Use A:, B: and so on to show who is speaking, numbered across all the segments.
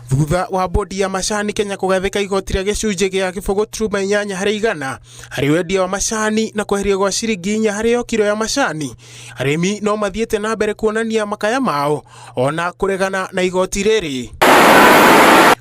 A: Thutha wa bodi ya macani Kenya kũgathĩka igoti rĩa gĩcunjĩ gĩa kĩbũgũ turuma inyanya harĩ igana harĩ wendia wa macani na kweherio gwa ciringi inya harĩ o kiro ya macani, arĩmi no mathiĩte na mbere kuonania makaya mao ona kũregana na igoti rĩrĩ.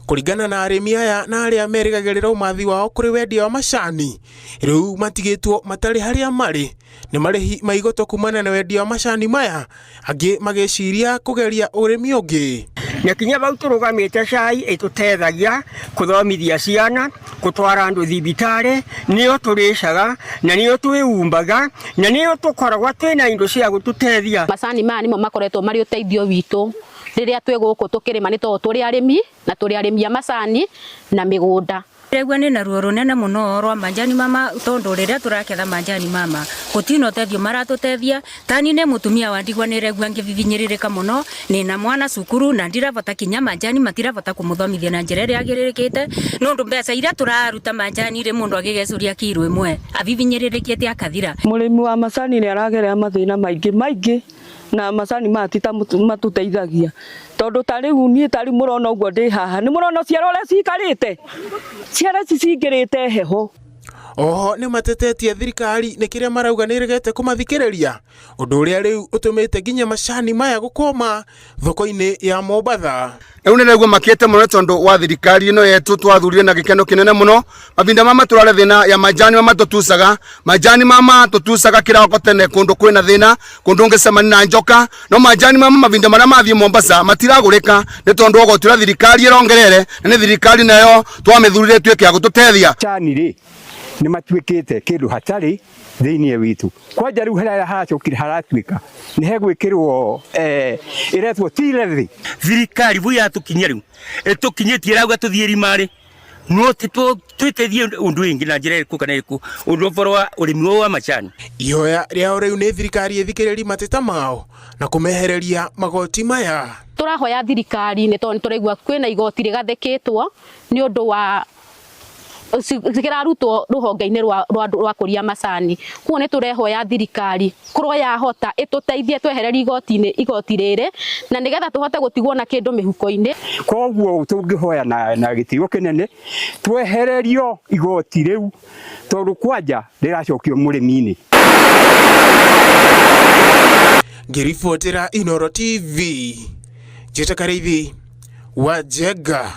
A: Kũringana na arĩmi aya na arĩa merĩgagĩrĩra ũmathi wao kũrĩ wendia wa macani, rĩu matigĩtwo matarĩ harĩa marĩ nĩ marĩhi ma igoto kumana na wendia wa macani maya, angĩ magĩciria kũgeria ũrĩmi ũngĩ.
B: Na kinya vau tũrũgamĩte cai ĩtũtethagia kũthomithia ciana, kũtwara andũ thibitarĩ, nĩyo tũrĩcaga na nĩyo twĩumbaga na nĩyo tũkoragwo twĩna indo cia gũtũtethia.
C: Macani maya nĩmo makoretwo marĩ ũteithio witũ rĩrĩa twĩ gũkũ tũkĩrĩma nĩ tondũ tũrĩ arĩmi na tũrĩ arĩmi a macani na mĩgũnda.
D: Ndĩraigua nĩna ruo rũnene mũno rwa manjani mama tondũ rĩrĩa tũraketha manjani mama gũtirĩ ũtethio maratũtethia. Tani nĩ mũtumia wa ndigwa nĩregua ngĩbibinyĩrĩrĩka mũno nĩna mwana cukuru na ndirabota kinya manjani matirabota kũmũthomithia na njĩra ĩrĩa yagĩrĩrĩkĩte nũndũ mbeca iria tũraruta manjani rĩ mũndũ agĩgecũria kiro ĩmwe abibinyĩrĩrĩkĩte akathira.
E: Mũrĩmi wa macani nĩ aragerera mathĩna maingĩ maingĩ na macani maya ti ta matũteithagia tondũ ta rĩu niĩ ta rĩu mũrona ũguo ndĩ haha nĩ mũrona ciara ũrĩa cikarĩte ciara ici cingĩrĩte heho.
A: Oho nĩ matetetie thirikari nĩ kĩrĩa marauga nĩ ĩregete kũmathikĩrĩria, ũndũ ũrĩa rĩu ũtũmĩte nginya macani maya gũkũma thoko-inĩ ya Mombatha.
F: Rĩu nĩndĩraigua makĩte mũno tondũ wa thirikari ĩno yetu twathurire na gĩkeno kĩnene mũno. Mavinda mama tũrarĩ thĩna ya majani mama tũtucaga majani mama tũtucaga kĩroko tene kũndũ kwĩna thĩna kũndũ ũngĩcemania na njoka no majani mama mavinda marĩa mathiĩ Mombasa matiragũrĩka nĩ tondũ wa ũgoti ũrĩa thirikari ĩrongerere na nĩ thirikari nayo twamĩthurire ĩtuĩke ya gũtũteithia.
G: Macani rĩ nĩ matuĩkĩte kĩndũ hatarĩ thĩinĩ witũ kwanja rĩu harĩa haracokire haratuĩka nĩ hegwĩkĩrwo eh, ĩretwo tea levy.
H: Thirikari vu yatũkinyia rĩu ĩtũkinyĩtie ĩrauga tũthiĩ rimarĩ no twĩteithie ũndũ ĩngĩ na njĩra ĩrĩkũ kana ĩrĩkũ ũndũ ũboro wa ũrĩmi ũyũ wa macani.
A: Ihoya rĩao rĩu nĩ thirikari ĩthikĩrĩrie mateta mao na kũmehereria magoti maya.
C: Tũrahoya thirikari nĩ tondũ nĩ tũraigua kwĩna igoti rĩgathĩkĩtwo nĩ ũndũ wa kĩrarutwo rũhonge-inĩ rwa rwa rwa kũria macani. Koguo nĩ tũrehoya thirikari korwo yahota ĩtũteithie twehererie igoti-inĩ igoti rĩrĩ na nĩgetha tũhote gũtigwo na kĩndũ mĩhuko-inĩ.
G: Koguo tũngĩhoya na, na gĩtĩo kĩnene twehererio igoti rĩu tondũ kwanja rĩracokio mũrĩmi-inĩ.
A: Ngĩribotera Inooro TV, Njĩta Karĩithi wa Njenga.